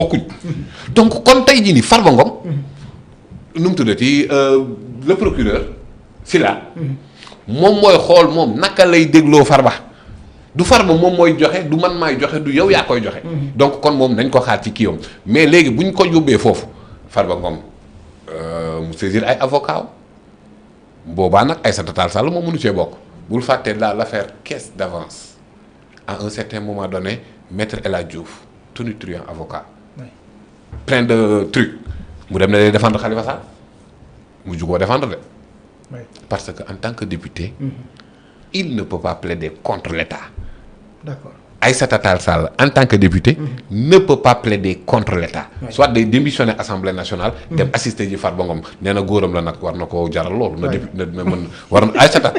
bokkuñ donc kon tey jii nii Farba Ngom nu mu tuddati le procureur Sylla moom mooy xool moom naka lay dégloo Farba du Farba moom mooy joxe du man maay joxe du yow yaa koy joxe donc kon moom nañ ko xaar ci kii mais léegi bu ñu ko yóbbee foofu Farba Ngom mu saisir ay avocat boobaa nag Aïssata Tall Sall moom mënu cee bokk bul fàtte l'affaire caisse d'avance à un certain moment donné maître El Hadj Diouf tonitruant avocat plein de trucs mu dem ne day défendre Khalifa Sall mu jugoo défendre de parce que en tant que député il ne peut pas plaider contre l'État. D'accord. Aïssata Tall Sall en tant que député ne peut pas plaider contre l'État. Soit day démissionner Assemblée nationale dem assister ji Farba Ngom nee na góoram la nag war na koo jaral loolu na mën war na Aïssata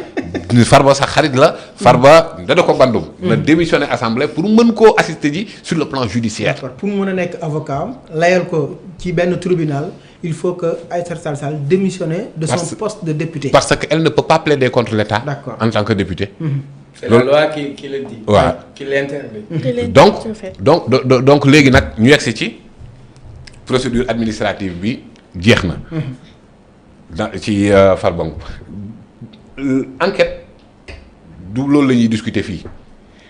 Farba sax xarit la Farba da ko bandum na démissionner Assemblée pour mën koo assister ji sur le plan judiciaire. D'accord. Pour mën a nekk avocat layal ko ci benn tribunal il faut que Aïssata Tall Sall démissionne de son poste de député. Parce qu'elle ne peut pas plaider contre l'État en tant que député. C'est la loi qui le dit. waaw qui l'interdit. donc léegi nag ñu yegsi ci procédure administrative bi jeex na. ci Farba Ngom enquête du loolu la ñuy discuter fii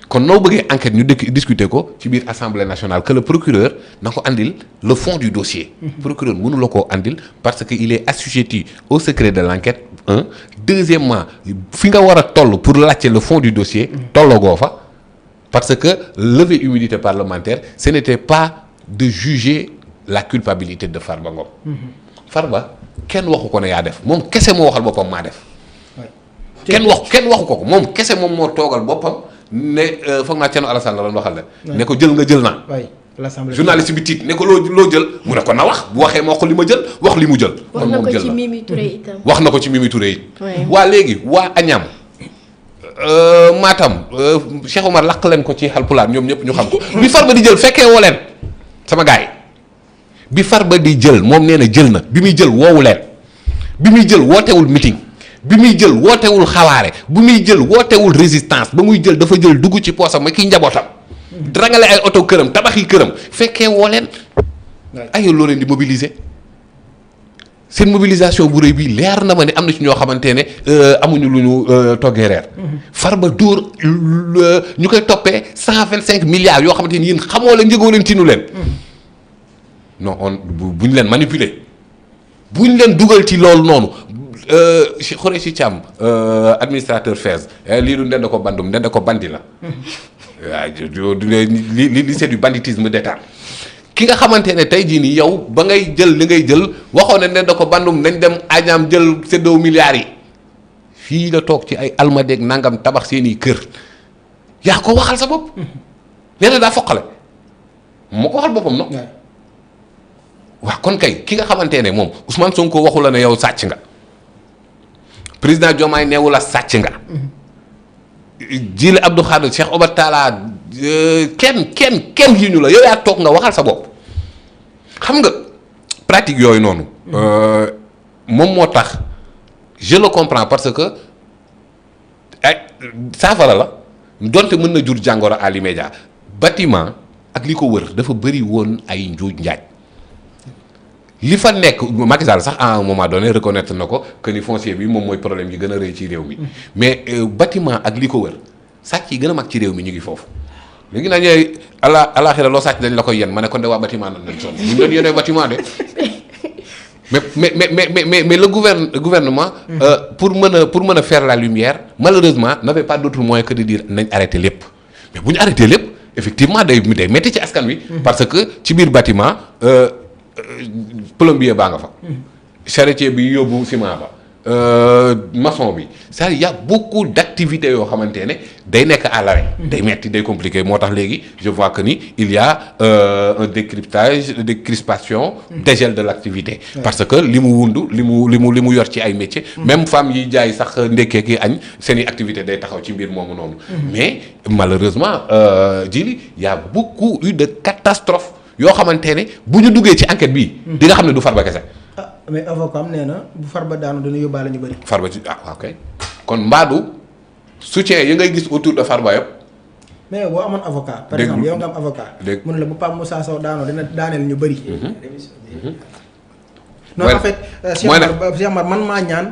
kon noo bëggee enquête ñu discuter ko ci biir assemblée nationale que le procureur na ko andil le fond du dossier. Procureur mënu la koo andil parce que il est assujetti au secret de l'enquête. Deuxièmement fi nga war a toll pour laajte le fond du dossier tollagoo fa parce que lever immunité parlementaire ce n'était pas de juger la culpabilité de Farba Ngom. Farba kenn waxu ko ne yaa def moom kese moo waxal boppam maa def. kenn waxu ko moom kese moom moo toogal boppam ne foog naa Thierno Alassane la doon waxal la. ne ko jël nga jël naa. journaliste bi tiit ne ko loo jël mu ne ko na wax bu waxee ma wax li ma jël wax li mu jël. wax na ko ci Mimi Touré itam. wax na ko ci Mimi Touré it. waa léegi waa Agnam Matam Cheikh Omar laq leen ko ci Halpulaar ñoom ñëpp ñu xam ko bi Farba di jël fekkee woo leen sama gars yi bi Farba di jël moom nee na jël na bi muy jël woowu leen bi muy jël wootewul meeting bi muy jël wootewul xawaare bi muy jël wootewul résistance ba muy jël dafa jël dugg ci poosam ma kii njabootam. drangale ay oto këram tabaxi këram fekkee woo leen ay loo leen di mobiliser seen mobilisation bu rëy bi leer na ma ne am na ci ñoo xamante ne amuñu lu ñu toggee reer. Farba dóor ñu koy toppee 125 milliards yoo xamante ni yéen xamoo leen njëgoo leen tinu leen. non bu ñu leen manipuler bu ñu leen dugal ci loolu noonu Khoureyssi Thiam administrateur FAISE lii du ndend ko bandum ndend ko bandi la. waaw li c'est du banditisme d'État ki nga xamante ne tey jii nii yow ba ngay jël li ngay jël waxoon ne da ko bandum nañ dem Agnam jël séddoo milliards yi fii la toog ci ay almadeeg nangam tabax seeni kër yaa ko waxal sa bopp nee na daa foqale moo ko waxal boppam non waaw kon kay ki nga xamante ne moom Ousmane Sonko waxu la ne yow sàcc nga président Diomaye neewu la sàcc nga Jili Abdou Khadre Cheikh Omar Talla kenn yi ñu la yow yaa toog nga waxal sa bopp xam nga pratique yooyu noonu moom moo tax je le comprends parce que ay saafara la donte mën na jur jàngoro à l'immédiat bâtiment ak li ko wër dafa bëri woon ay njuuj njaaj li fa nekk Macky Sall sax à un moment donné reconnaître na ko que ni foncier bi moom mooy problème yi gën a rëy ci réew mi mais bâtiment ak li ko wër sàcc yi gën a mag ci réew mi ñu ngi foofu léegi naa ñëwee àlaxira loo sàcc dañ la koy yen ma ne kon de waa bâtiment nan lañ sonn ñu doon yenee bâtiment de mais le gouvernement pour mën a faire la lumière malheureusement n'avait pas d'autre moyen que de dire nañ arrêté lépp mais bu ñu arrêté lépp effectivement day métti ci askan wi parce que ci biir bâtiment plombier baa nga fa charretier bi yóbbu ciment ba maçon bi c'est-à-dire y a beaucoup d'activités yoo xamante ne day nekk à l'arrêt day metti day compliqué moo tax léegi je vois que ni il y a un décryptage décrispation dégel de l'activité parce que li mu wundu li mu yor ci ay métiers même femmes yi jaay sax ndekkee ki añ seen i activité day taxaw ci mbir moomu noonu mais malheureusement Djily y a beaucoup eu de catastrophes yoo xamante ne bu ñu duggee ci enquête bi di nga xam ne du Farba kese. ah mais avocat am nee na bu Farba daanu dana yóbbaale ñu bëri. Farba ci ok kon mbaadu soutien yi ngay gis autour de Farba yëpp mais boo amoon avocat. par Dégg exemple yow nga am avocat. dégg mun la bu Pape Moussa Sow daanoo dina daaneel ñu bëri. non mooy en fait. Cheikh Omar man maa ñaan.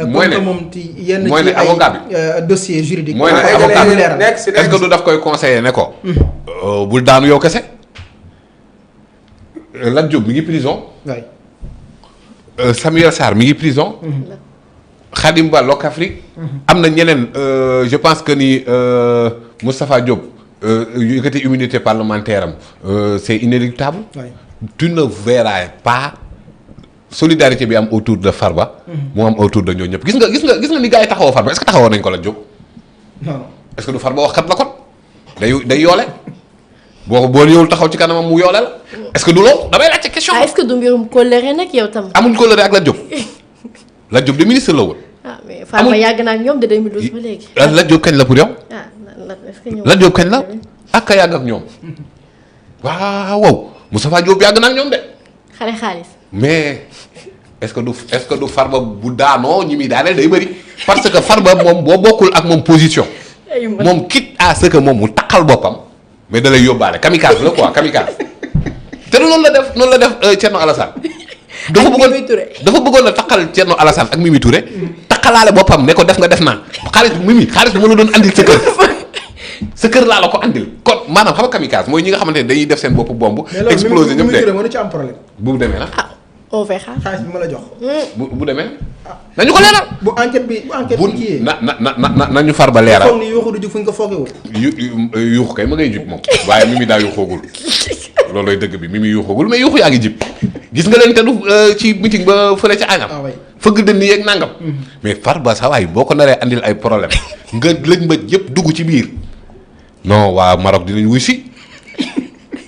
mooy ne comme que moom ci yenn mooy ne ci ay avocat bi. dossier juridique. mooy ne ay avocat bi leeral. nekk si est-ce que du daf koy conseiller ne ko. bul daanu yow kese. Lat Diop mi ngi prison. waay. Samuel Sarr mi ngi prison. Khadim Ba Locafrique. am na ñeneen je pense que ni Moustapha Diop yëkkati immunité parlementaire am c'est inéluctable. waay. Tu ne verras pas solidarité bi am autour de Farba. moo am autour de ñoo ñëpp gis nga ni gars yi taxawoo Farba est-ce que taxawoo nañ ko Lat Diop. non non. est-ce que du Farba wax kat la kon day yoole boo ñëwul taxaw ci kanamam mu yoole la est-ce que du loolu damay laajte question. est-ce que du mbirum kóllëre nag yow tam. amuñ ko lëre ak Lat Diop Lat Diop de ministre la woon. ah mais Farba yàgg na ak ñoom de 2012 ba léegi. Lat Diop kañ la pour yow. ah est-ce que ñëw Lat Diop kañ la ak ka yàgg ak ñoom waaw Moustapha Diop yàgg na ak ñoom de. xale xaalis. mais est-ce que du Farba bu daanoo ñi muy daaneel day bëri parce que Farba moom boo bokkul ak moom position moom quitte à ce que moom mu takkal boppam mais da lay yóbbaale kamikaze la quoi kamikaze te noonu la def Thierno Alassane. dafa bëggoon a takkal Thierno Alassane ak Mimi Touré. takkalaale boppam ne ko def nga def naa xaalis bi ma la doon andil sa kër. sa kër laa la ko andil kon maanaam xam nga kamikaze mooy ñi nga xamante ne dañuy def seen bopp bomb. exploser ñëpp de mënu ci am problème. bu demee nag. on verra. xaalis bi ma la jox. bu demee. nañu ko leeral. bu enquête bi kii nañu Farba leeral. foog ni yuuxu du jug fu ñu ko foogewul. yuuxu kay ma ngay jub moom waaye Mimi daa yuuxoogul loolooy dëgg bi Mimi yuuxoogul mais yuuxu yaa ngi jib gis nga leen te du ci meeting ba fële ci àngam. fëgg dënn yeeg nangam. mais Farba sa waay boo ko naree andil ay problème nga lëj mbëj yëpp dugg ci biir non waa Maroc dinañ wuy si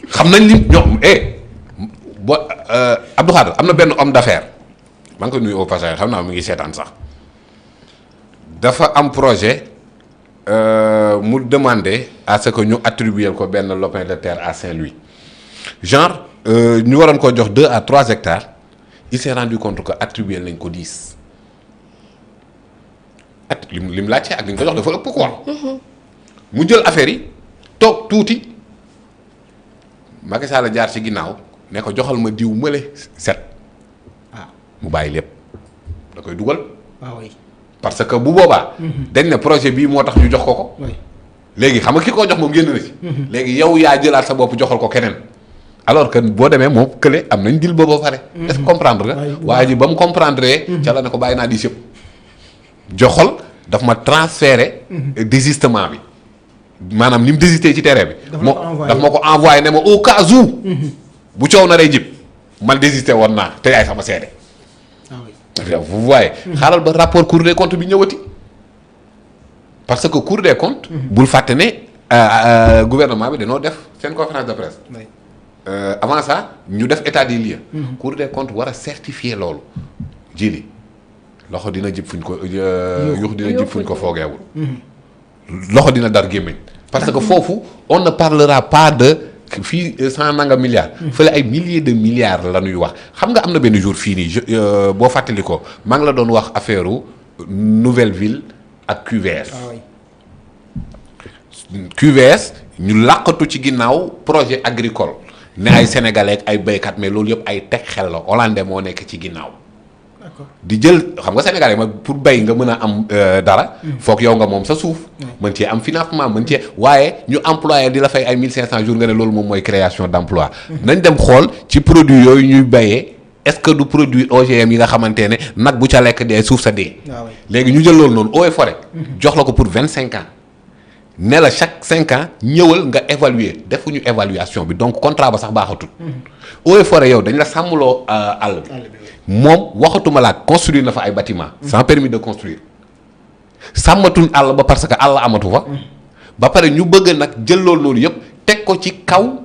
xam nañ li ñoom Abdou Khadre am na benn homme d'affaires maa ngi koy nuyu au passage xam naa mu ngi seetaan sax dafa am projet mu demander à ce que ñu attribuer ko benn lopin de terre à Saint-Louis genre ñu waroon ko jox 2 à 3 hectares il s'est rendu compte que attribuer nañ ko 10 lim laajte ak li ñu ko jox dafa ëpp quoi. mu jël affaire yi toog tuuti Macky Sall jaar ci ginnaaw ne ko joxal ma diw mële set mu bàyyi lépp da koy dugal. parce que bu boobaa. dañ ne projet bii moo tax ñu jox ko. léegi xam nga ki ko jox moom génn na ci. léegi yow yaa jëlaat sa bopp joxal ko keneen. alors que boo demee moom kële am nañ dil ba ba pare. est-ce que comprendre nga. waa ji ba mu comprendre. ca la ne ko bàyyi naa di sëpp. joxol daf ma transféré. désistement bi. maanaam ni mu désisté ci terrain bi. daf ma ko envoyé ne ma au cas où. bu coow na rey jib man désisté woon naa te yaay sama seede. vous voyez. xaaral ba rapport Cour des comptes bi ñëwati. parce que Cour des comptes. bul fàtte ne gouvernement bi dañoo def seen conférence de presse. avant ça ñu def état des lieux. Cour des comptes war a certifier loolu. jili loxo dina jib fuñ ko yuux dina jib fuñ ko foogeewul. loxo dina dar gémmiñ parce que foofu on ne parlera pas de fii 100 nanga milliards. fële ay milliers de milliards la ñuy wax xam nga am na benn jour fii nii boo fàttali ko maa ngi la doon wax affaire nouvelle ville ak QVS. QVS ñu làqatu ci ginnaaw projet agricole ne ay sénégalais ak ay béykat mais loolu yëpp ay teg xel la hollandais moo nekk ci ginnaaw. di jël xam nga sénégalais ma pour bay nga mën a am dara. foog yow nga moom sa suuf. mën cee am financement mën cee waaye ñu employé di la fay ay 1500 jours nga ne loolu moom mooy création d'emploi. nañ dem xool ci produit yooyu ñuy bayee est-ce que du produit OGM yi nga xamante ne nag bu ca lekk dee suuf sa dee. léegi ñu jël loolu noonu eaux et forêt. jox la ko pour 25 ans. ne la chaque 5 ans ñëwal nga évaluer defuñu évaluation bi donc contrat ba sax baaxatul. eaux et forêt yow dañ la sàmmloo àll bi. moom waxatuma laa construire na fa ay bâtiment sans permis de construire sàmmatuñ àll ba parce que àll amatu fa. ba pare ñu bëgg nag jël loolu noonu yëpp teg ko ci kaw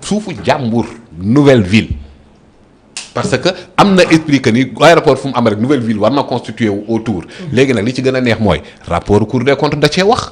suufu jàmbur nouvelle ville. parce que am na esprit que ni aéroport fu mu am rek nouvelle ville war na constituer wu autour. léegi nag li ci gën a neex mooy rapport Cour des comptes da cee wax.